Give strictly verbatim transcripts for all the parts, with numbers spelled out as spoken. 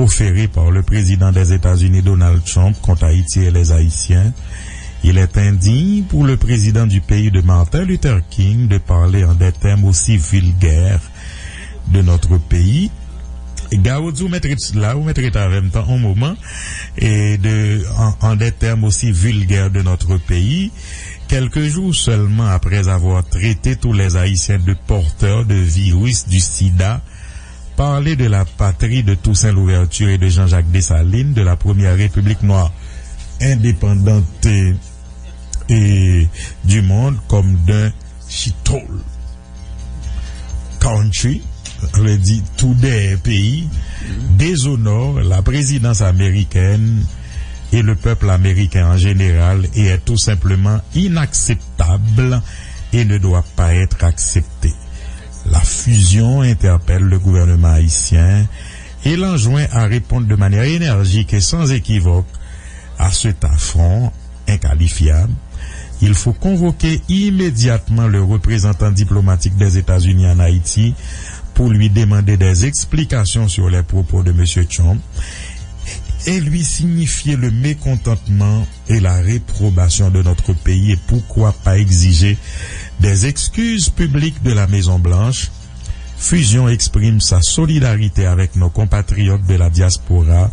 Proféré par le président des États-Unis Donald Trump contre Haïti et les Haïtiens, il est indigne pour le président du pays de Martin Luther King de parler en des termes aussi vulgaires de notre pays. Gawou di ou mèt ret la, ou mèt ret avè m tan on moman, e de, en, en des termes aussi vulgaires de notre pays, quelques jours seulement après avoir traité tous les Haïtiens de porteurs de virus du sida, parler de la patrie de Toussaint Louverture et de Jean-Jacques Dessalines, de la première république noire indépendante et du monde comme d'un shithole country, vle di tou dèyè peyi, déshonore la présidence américaine et le peuple américain en général et est tout simplement inacceptable et ne doit pas être accepté. La fusion interpelle le gouvernement haïtien et l'enjoint à répondre de manière énergique et sans équivoque à cet affront inqualifiable. Il faut convoquer immédiatement le représentant diplomatique des États-Unis en Haïti pour lui demander des explications sur les propos de Monsieur Trump et lui signifier le mécontentement et la réprobation de notre pays et pourquoi pas exiger des excuses publiques de la Maison Blanche. Fusion exprime sa solidarité avec nos compatriotes de la diaspora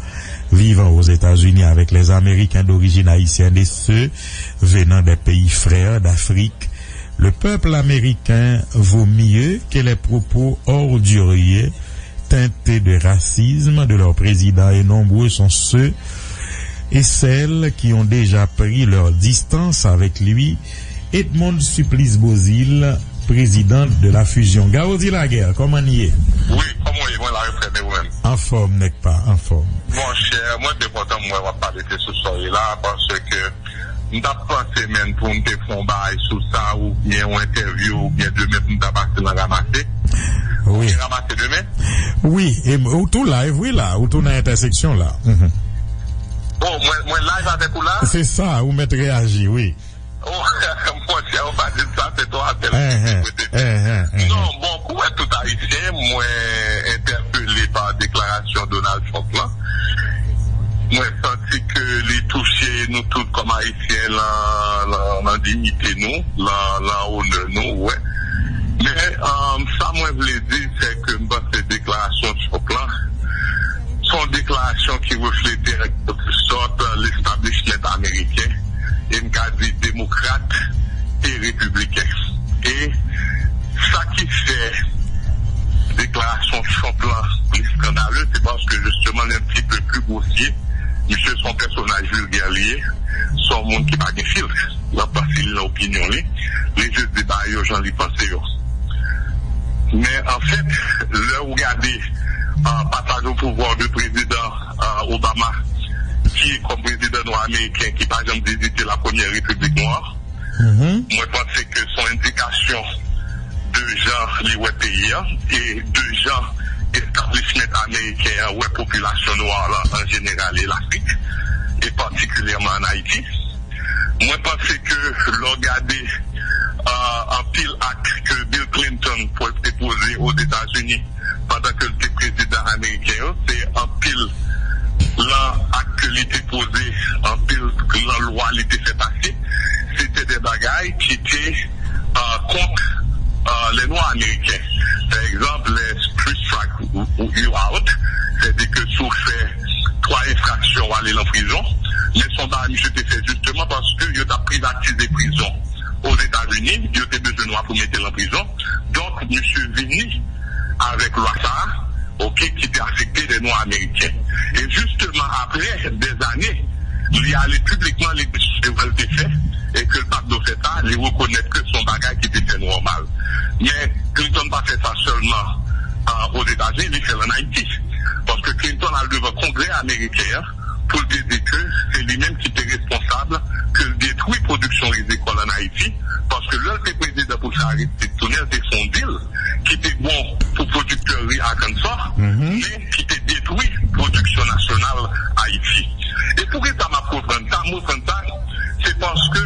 vivant aux États-Unis avec les Américains d'origine haïtienne et ceux venant des pays frères d'Afrique. Le peuple américain vaut mieux que les propos orduriers teintés de racisme de leur président et nombreux sont ceux et celles qui ont déjà pris leur distance avec lui. Edmonde Supplice Beauzile, président de la Fusion. Gawodi Laguerre, kòman n ye? Wi, kòman w ye? Mwen la, mwen trè byen, ou menm? Anfòm, nèg pa, anfòm. Monchè, mwen byen kontan mwen w ap pale de sou sa w ye la, paske m t ap panse menm pou m te fè yon bagay sou sa, oubyen yon entèvyou, oubyen demen pou m ta pase nan Ramase. Wi. Ou te Ramase demen? Wi, e m- ou tou live, wi la, ou tou nan entèseksyon la. Mhm. Oh, mwen, mwen live avèk ou la? Se sa, ou mèt reyaji, wi. Oh, monchè, ou pa di m sa, se twa sèl ki te prete. Enhen, enhen. Non, bon, kou wè tout Ayisyen, mwen entèpele pa deklarasyon Donald Trump lan. Mwen santi ke li touche nou tout kòm Ayisyen lan, lan, lan diyite nou, lan, lan onè nou, wè. Men, um, sa mwen vle di, se ke m panse deklarasyon Trump lan, se yon deklarasyon ki reflete, an kèlkesòt, l'establishment ameriken, e m ka di demokrat e repibliken. E sa ki fè deklarasyon Trump lan li skandale, se paske jisteman li un petit peu plus grossier. Misye se yon pèsonaj vilgè li ye, se yon moun ki pa gen filt nan panse li, nan opinyon li. Li jis di bagay yo jan li panse yo. Men anfèt, lè ou gade, euh, pasaj o pouvwa de prezidan, euh, Obama, ki kòm prezidan nwa ameriken ki pa janm vizite la premyè repiblik nwa, mwen panse ke se yon endikasyon de jan li wè peyi a e de jan establishment ameriken an wè popilasyon nwa la an jeneral e Lafrik, e patikilyèman ann Ayiti. Mwen panse ke lè w gade, euh, anpil ak ke Bill Clinton po- te poze Ozetazini pandan ke l te prezidan ameriken yo, se anpil lan ak ke li te poze, anpil lan lwa li te fè pase, se te de bagay ki te, euh, kont, euh, lè nwa ameriken. Pa egzanp, lè Three Strike, you out, sètadi ke si w fè twa enfraksyon, w ale lan prizon. Men se yon bagay misye te fè jisteman paske yo t ap privatize prizon Ozetazini, yo te bezwen nwa pou mete l an prizon. Donk, misye vini avèk lwa sa a, oke, ki te afekte de nwa ameriken. E jisteman, apre dèzane, li ale piblikman, li di se erè l te fè, e ke l pa t dwe fè sa, li rekonèt ke se yon bagay ki te fè nòmal. Men, Clinton pa fè sa sèlman, a, Ozetazini, li fè l ann Ayiti. Paske Clinton al devan Kongrè ameriken an, pou l te di ke se li menm ki te responsab ke l detwi pwodiksyon rizikòl ann Ayiti, paske lè l te prezidan pou l fè Aristide tounen, l te fè yon dil ki te bon pou pwodiktè ri Arkansas, men ki te detwi pwodiksyon nasyonal Ayiti. E poukisa m ap reprann sa? M reprann sa, se paske,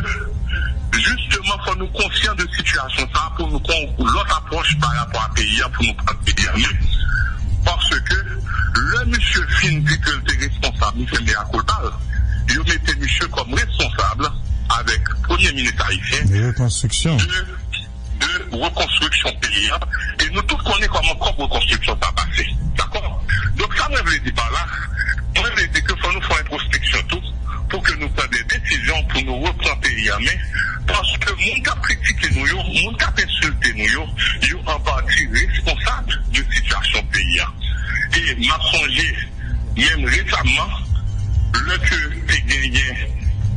jisteman, fò nou konsyan de sitiyasyon sa a pou nou pran yon lòt apwòch pa rapò a peyi a, pou nou pran peyi a men. Paske, lè misye fin di ayisyen, de rekonstriksyon, de, de rekonstriksyon peyi a. E nou tout konnen kòman kòb rekonstriksyon sa pase. Dakò? Donk, sa mwen vle di pa la, mwen vle di ke fò nou fè entwospeksyon tou, pou ke nou pran de desizyon pou nou repran peyi an men, paske moun k ap kritike nou yo, moun k ap ensilte nou yo, yo an pati responsab de sitiyasyon peyi a. E m ap sonje, menm resaman, lè ke te genyen,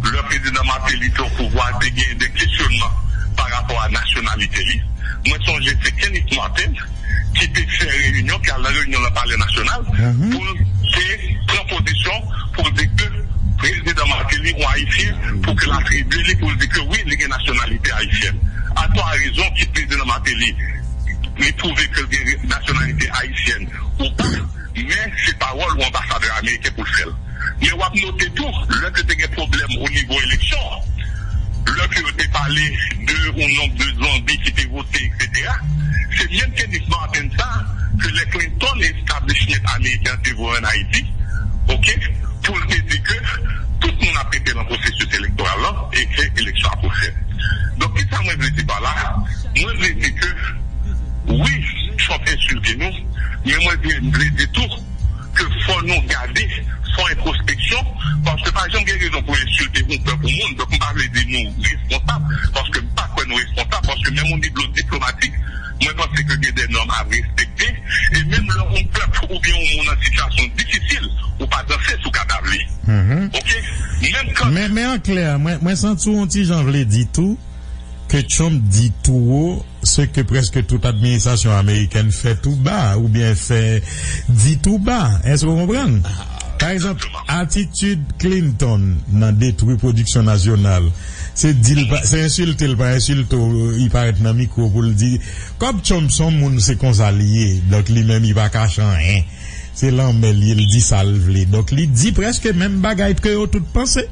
lè prezidan Martelly te o pouvwa, te genyen de kesyonman pa rapò a nasyonalite li. Mwen sonje se Kenneth Martin ki te fè reyinyon, ki al nan reyinyon nan Palè Nasyonal, pou l te pran pozisyon pou l di ke prezidan Martelly yon Ayisyen, pou ke l atribye li, pou l di ke wi, li gen nasyonalite ayisyèn. A twa rezon ki prezidan Martelly, li pwouve ke l gen nasyonalite ayisyèn ou pa, men se pawòl yon anbasadè ameriken pou l fè l. Men w ap note tou, lè ke te gen pwoblèm o nivo eleksyon, lè ke yo te pale de yon nonb de zonbi ki te vote, etsetera, se menm Kenneth Martin sa ke lè Clinton establishment ameriken an te voye ann Ayiti, oke, pou l te di ke tout moun ap rete nan pwosesis elektoral lan e ke eleksyon ap refèt. Donk, kisa mwen vle di pa la? Mwen vle di ke, wi, Trump ensilte nou, men mwen vle, vle di tou, ke fò nou gade, fò entwospeksyon, paske pa janm gen rezon pou ensilte yon pèp, yon moun. Donk, m pa vle di nou responsab, paske m pa kwè nou responsab, paske menm yon nivo diplomatik, mwen panse ke gen de nòm a respekte, e menm lè yon pèp oubyen yon moun an sitiyasyon difisil, ou pa danse sou kadav li. Oke? Menm kan Men, men an klè, mwen, mwen santi w yon ti jan vle di tou, ke Trump di tou wo, se ke prèske tout administrasyon amerikèn fè tou ba, oubyen fè di tou ba. Èske w konprann? Pa egzanp, atitid Clinton nan detwi pwodiksyon nasyonal, se di l pa, se ensilte l pa ensilte w, li parèt nan mikwo pou l di, kòm Trump se yon moun, se konsa li ye, donk li menm li pa kache anyen. Se lanmè l ye, l di sa l vle. Donk li di prèske menm bagay ke yo tout panse.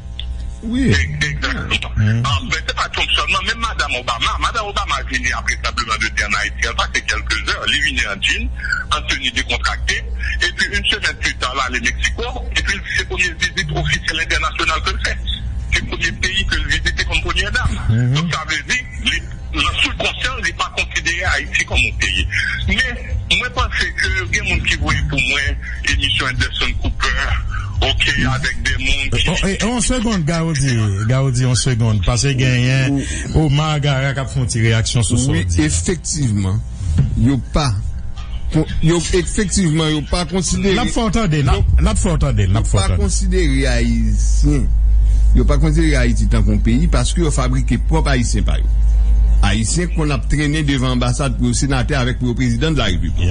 Wi. Egzakteman. Men se pa Trump sèlman, menm Madanm Obama, Madanm Obama vini apre tranblemanntè an Ayiti, l pase kèlke zè, li vini an jean, an teni dekontrakte, epi yon semèn pita l ale Meksiko, epi l di se premye vizit ofisyèl entènasyonal ke l fè. Se premye peyi ke l vizite kòm premyè dam. Donk sa vle di, li nan sibkonsyan, li pa konsidere Ayiti kòm yon peyi. Men, mwen panse ke gen moun ki voye pou mwen emisyon Anderson Cooper, oke, avèk de moun ki. Oh, eh, yon segonn, Gaudi, Gaudi, yon segonn, paske genyen Omar Gara k ap fè yon ti reyaksyon sou sa w di. Wi, efektivman, yo pa Yo, efektivman, yo pa konsidere. N ap fè w tande, n ap, n ap fè w tande, n ap fè w tande. Yo pa konsidere Ayisyen. Yo pa konsidere Ayiti tankou yon peyi paske yo fabrike pwòp Ayisyen pa yo. Ayisyen konn ap trennen devan anbasad pou yo senatè avèk pou yo prezidan de la repiblik.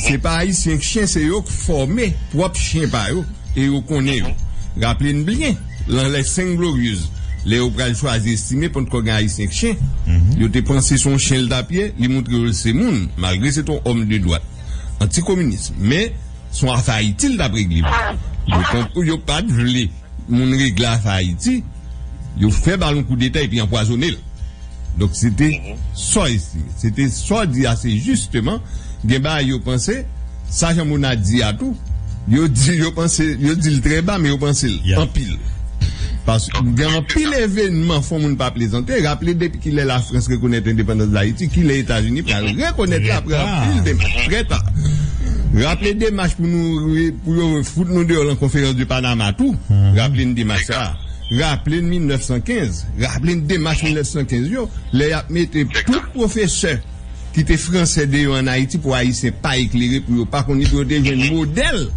Se pa Ayisyen k chen, se yo k fòme pwòp chen pa yo. E yo konnen yo. Raple n byen, nan Les Cinq Glorieuses, lè yo pral chwazi Estimé, pannkò gen Ayisyen k chen, yo te panse se yon chen l t ap ye, li montre yo l se moun, malgre se t yon òm de dwat, antikominis, men se yon afè Ayiti l t ap regle pou yo. Yo konp-, yo pa t vle moun regle afè Ayiti, yo fè ba l yon koudeta epi anpwazonnen l. Donk, se te sa w estime. Se te sa w di a, se jisteman, gen bagay yo panse, sa Jean Monard di a tou, yo di, yo panse, yo di l trè ba, men yo panse l anpil. Paske gen anpil evènman fò moun pa plezante. Raple depi kilè Lafrans rekonèt endepandans Dayiti, kilè Etazini pral rekonèt l apre anpil demach. Trè ta. Raple demach pou nou, pou yo fout nou deyò nan konferans de Panama tou. Raple n demach sa. Raple n mil nèf san kenz, raple n demach mil nèf san kenz yo, lè y ap mete tout pwofesè ki te fransè deyò ann Ayiti pou Ayisyen pa eklere, pou yo pa konn li, pou yo te jwenn modèl.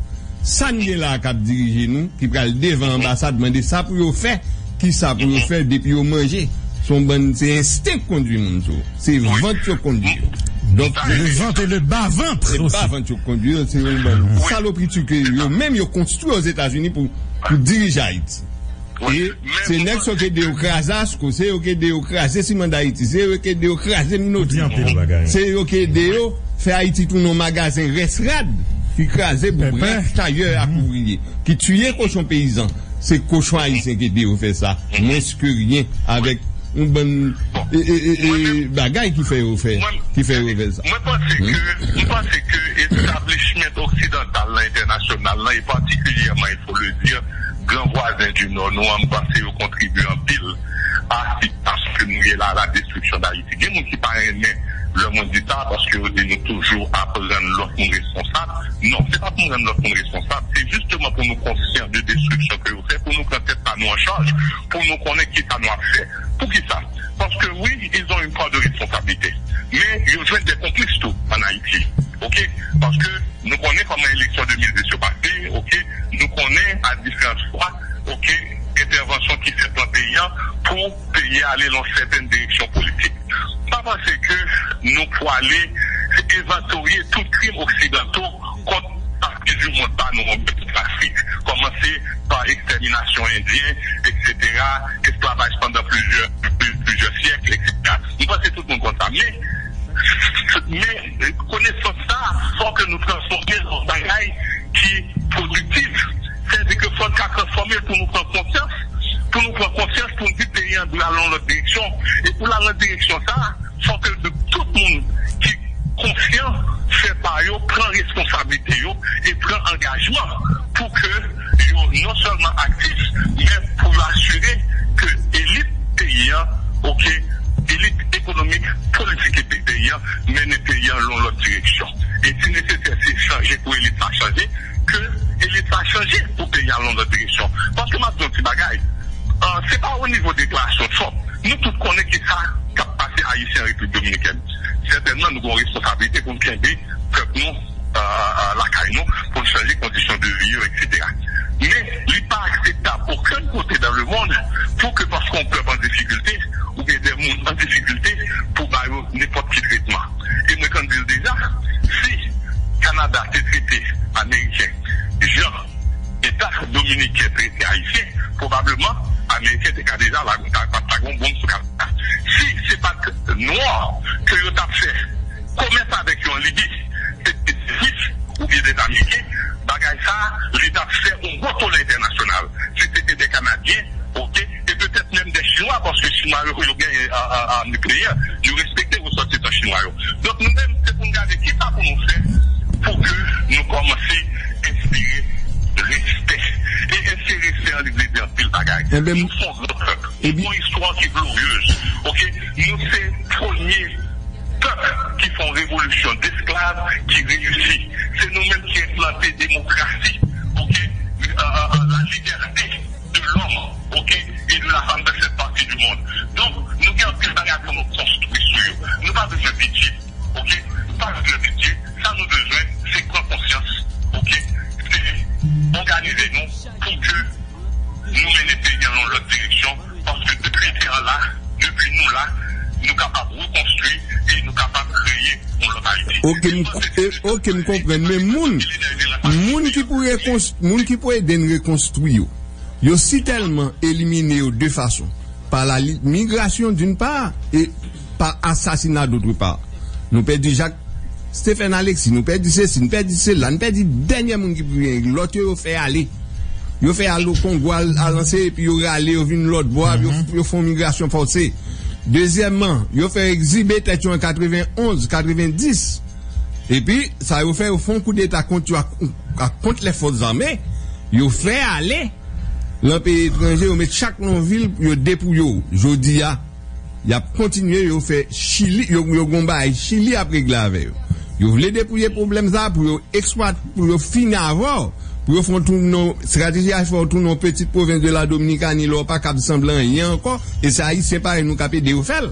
Sa n gen la a k ap dirije nou, ki pral devan anbasad, mande sa pou yo fè, ki sa pou yo fè, depi yo manje. Se yon bann, se ensten k kondui moun sa yo. Se vant yo k kondui yo. Donk, le ventre, le bas ventre aussi. Se bas vant yo k kondui yo, se yon bann salopri Turk yo menm yo konstwi Ozetazini pou, pou dirije Ayiti. E se nèg sa yo k ede yo kraze ASCOH, se yo k ede yo kraze Siman Dayiti, se yo k ede yo kraze Minotik. Se yo k ede yo fè Ayiti tounen yon magazen rès rad ki kraze pou brèf tayè ak ouvriye, ki tiye kochon peyizan. Se kochon ayisyen k ede yo fè sa. Mwens ke ryen avèk yon bann e, e, e, e, bagay ki fè yo fè, ki fè yo fè sa. Mwen panse ke, mwen panse ke establishment oksidantal nan, entènasyonal lan, e patikilyèman, il faut le dire, gran vwazen di Nò nou an, m panse yo kontribye anpil a sitiyasyon ke nou ye la, a la destriksyon Dayiti. Gen moun ki pa renmen lè mwen di sa, paske yo di nou toujou ap rann lòt moun responsab. Non, se pa pou n rann lòt moun responsab, se jisteman pou nou konsyan de destriksyon ke yo fè, pou nou pran tèt pa nou an chaj, pou nou konnen kisa nou ap fè. Poukisa? Paske wi, ils ont une part de responsabilité. Men yo jwenn de konplis tou ann Ayiti. Oke? Paske nou konnen kòman eleksyon de mil dis yo pase, oke? Nou konnen a diferans fwa, oke, entèvansyon ki fèt nan peyi a pou peyi a ale nan sètèn direksyon politik. M pa panse ke nou pwale evantorye tout krim oksidanto kont pati di mond pa nou, oubyen tout Lafrik, kòmanse pa ekstèminasyon endyen, etsetera, esklavaj pandan plizyè, plizyè syèk, etsetera. M panse tout moun konn sa. Men, men konesans sa, fò ke nou transfòme l an bagay ki pwodiktif. Sètadi ke fò n ka transfòme l pou nou pran konsyans, pou nou pran konsyans, pou n di peyi an dwe al nan yon lòt direksyon. E pou l al nan direksyon sa a, fò ke de tout moun ki konsyan fè pa yo, pran responsablite yo e pran angajman pou ke yo non sèlman aktif, men pou yo asire ke elit peyi an, oke, elit ekonomik, politik epi peyi an mennen peyi an nan yon lòt direksyon. E si nesesè, se chanje pou elit sa chanje, ke elit sa chanje pou peyi a nan yon lòt direksyon. Paske m ap di yon ti bagay, ah, se pa o nivo deklarasyon Trump. Nou tout konnen ki sa k ap pase Ayisyen an Repiblik Dominikèn. Sètènman, nou gen yon responsablite pou n kenbe pèp nou, ah, ah, lakay nou, pou n chanje kondisyon de vi yo, etsetera. Men, li pa akseptab okenn kote dans le monde pou ke paske yon pèp an difikilte, oubyen de moun an difikilte, pou ba yo nenpòt ki tretman. E mwen konn di l deja, si Kanada te trete Ameriken jan Eta Dominiken trete Ayisyen, pwobableman, Ameriken te ka deja la, ta, pa t ta gen yon bonm sou Kanada. Si se pa t nwa ke yo t ap fè komès avèk yo an Libi, se te Swiss oubyen de Ameriken, bagay sa a, li t ap fè yon gwo tole entènasyonal. Si se te de Kanadyen, oke, e petèt menm de Chinwa, paske Chinwa yo, yo genyen, a, a, a, nikleyè, yo respekte resòtisan chinwa yo. Donk, nou menm, se pou n gade ki sa pou nou fè pou ke nou kòmanse enspire respè. E enspire respè an, li vle di anpil bagay. Enben, nou se yon gran pèp. Nou gen yon istwa ki gloryez. Oke? Nou se premye pèp ki fè yon revolisyon desklav ki reyisi. Se nou menm ki enplante demokrasi, oke? Euh, euh, euh, la liberté de l'homme, oke? Et de la femme dans cette partie du monde. Donk, nou gen anpil bagay pou nou konstwi sou yo. Nou pa bezwen pitié, oke? Nou pa bezwen pitié. Sa nou bezwen, se pran konsyans, oke? Se òganize nou pou ke nou mennen peyi an nan yon lòt direksyon, paske depi te an la, depi nou la, nou kapab rekonstwi e nou kapab kreye yon lòt Ayiti. Oke, m, e, oke, m konprann, men moun, moun ki pou rekons-, moun ki pou ede n rekonstwi yo, yo si tèlman elimine yo de fason, pa la li-, migrasyon d'une part, e pa asasina d'autre part. Nou pèdi Jacques Stephen Alexis, nou pèdi sesi, nou pèdi sela, nou pèdi dènye moun ki pou gen. Lòt yo, yo fè ale. Yo fè al o Kongo, al, al anse, epi yo rale, yo vin lòt bò, yo, yo fè yon migrasyon fòse. Dezyèmman, yo fè egzibe tèt yo an katrevenonz, katrevendis. Epi, sa yo fè, yo fè yon koudeta kont yo ak, ak kont lè fòs zame. Yo fè ale lan peyi etranje, yo met chak nan yon vil, yo depouye w. Jodi a, y ap kontinye, yo fè Chili, yo, yo gon bagay Chili ap regle avè yo. Yo vle depouye pwoblèm sa a pou yo eksplwate, pou yo fini avè w, pou yo fè w tounen, estrateji a fè w tounen yon pitit pwovens de la Dominikani, lè w pa kab sanble anyen ankò, e se Ayisyen parèy nou k ap ede yo fè l.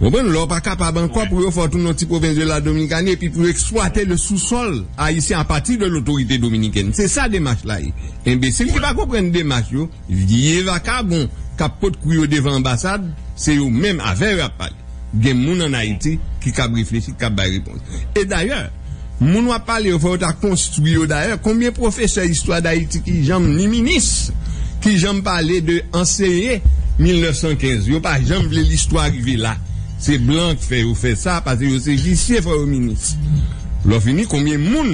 Ou konprann? Lè w pa kapab ankò pou yo fè w tounen yon ti pwovens de la Dominikani, epi pou yo eksplwate le sous-sol ayisyen apati de lotorite dominikèn. Se sa demach la ye. Enbesil ki pa konprann demach yo, vye vakabon k ap pot kou yo devan anbasad, se yo menm avè yo y ap pale. Gen moun ann Ayiti ki kab reflechi, ki kab bay repons. E dayè, moun w ap pale yo, fò yo ta konstwi yo dayè. Konbyen pwofesè istwa Dayiti ki janm, ni minis, ki janm pale de anseye mil nèf san kenz? Yo pa janm vle listwa rive la. Se blan k fè yo fè sa, paske yo se visye, fò yo minis. Lè w fini, konbyen moun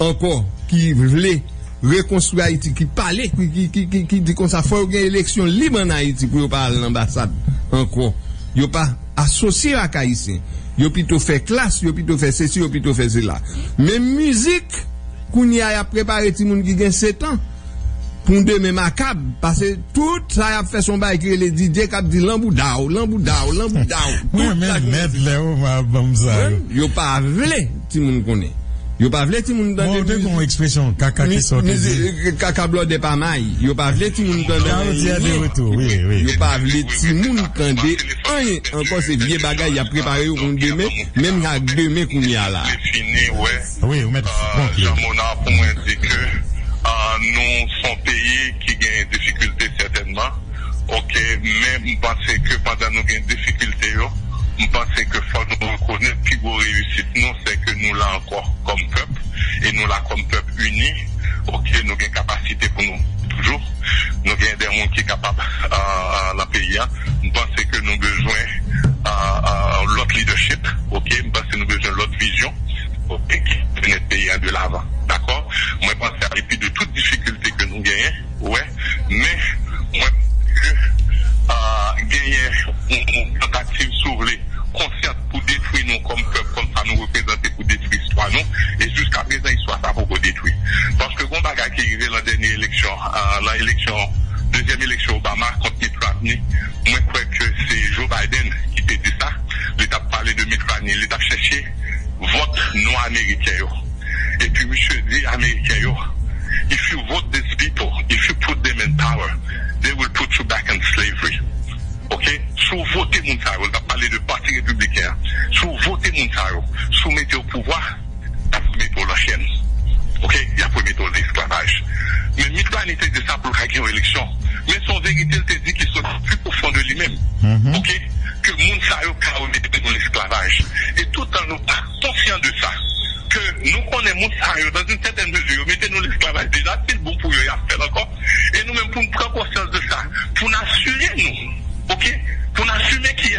ankò ki vle rekonstwi Ayiti, ki pale, ki, ki, ki, ki, ki di konsa, fò yo gen eleksyon lib ann Ayiti pou yo pa al nan anbasad ankò. Yo pa asosye yo ak Ayisyen. Yo pito fè klas, yo pito fè sesi, yo pito fè sela. Men mizik, kounye a y ap prepare timoun ki gen sèt an pou yon demen makab, paske tout sa y ap fè se yon bagay ki rele D J k ap di lanboudaw, lanboudaw, lanboudaw. Mwen menm mèt lè yo ma ban m sa yo. Yo pa vle timoun konnen. Yo pa vle timoun tande. Bon, ou te gen yon ekspresyon kaka ki sòti di. Kaka blòdè pa may. Yo pa vle timoun tande anyen. Yo pa vle timoun tande anyen ankò, se vye bagay y ap prepare yo pou demen, menm ak demen kounye a la. Fini, wè. Wi, ou mèt. Jan Mona pou mwen di ke nou se yon peyi ki gen difikilte sètènman. Ok, men m panse ke pandan nou gen difikilte yo, m panse ke fò nou rekonèt pi gwo reyisit nou se ke nou la ankò kòm pèp, e nou la kòm pèp ini. Ok, nou gen kapasite pou nou toujou. Nou gen de moun ki kapab nan peyi a. M panse ke nou bezwen lòt lidèchip. Ok, m panse nou bezwen lòt vizyon. Ok, ki pou mennen peyi a de lavan. Dakò? Mwen panse a depi de tout difikilte ke nou genyen, wè, men mwen panse ke genyen yon tantativ, si w vle, konsyant pou detwi nou kòm pèp, kòm sa nou reprezante, pou detwi istwa nou. E jiska prezan, istwa sa poko detwi. Paske gon bagay ki rive lan dènye eleksyon, lan eleksyon, dezyèm eleksyon Obama kont Mitt Romney, mwen kwè ke se Joe Biden ki te di sa. Li t ap pale de Mitt Romney, li t ap chèche vòt nwa ameriken yo. Epi misye di ameriken yo, if you vote these people, if you put them in power, they will put you back in slavery. Ok? Si w vote moun sa yo, l t ap pale de pati repibliken an. Si w vote moun sa yo, si w mete yo pouvwa, y ap mete w lan chèn. Ok? Y ap remete w lan esklavaj. Men Mitt Romney te di sa pou l ka gen yon eleksyon. Men se yon verite l te di ki soti pi pwofon de li menm. Ok? Ke moun sa yo ka remete nou lan esklavaj. E toutan nou pa konsyan de sa, ke nou konnen moun sa yo, dans une certaine mesure, yo mete nou lan esklavaj deja, si l bon pou yo, y ap fè l ankò. E nou menm, pou n pran konsyans de sa, pou n asire nou, ok? Pou n asime ki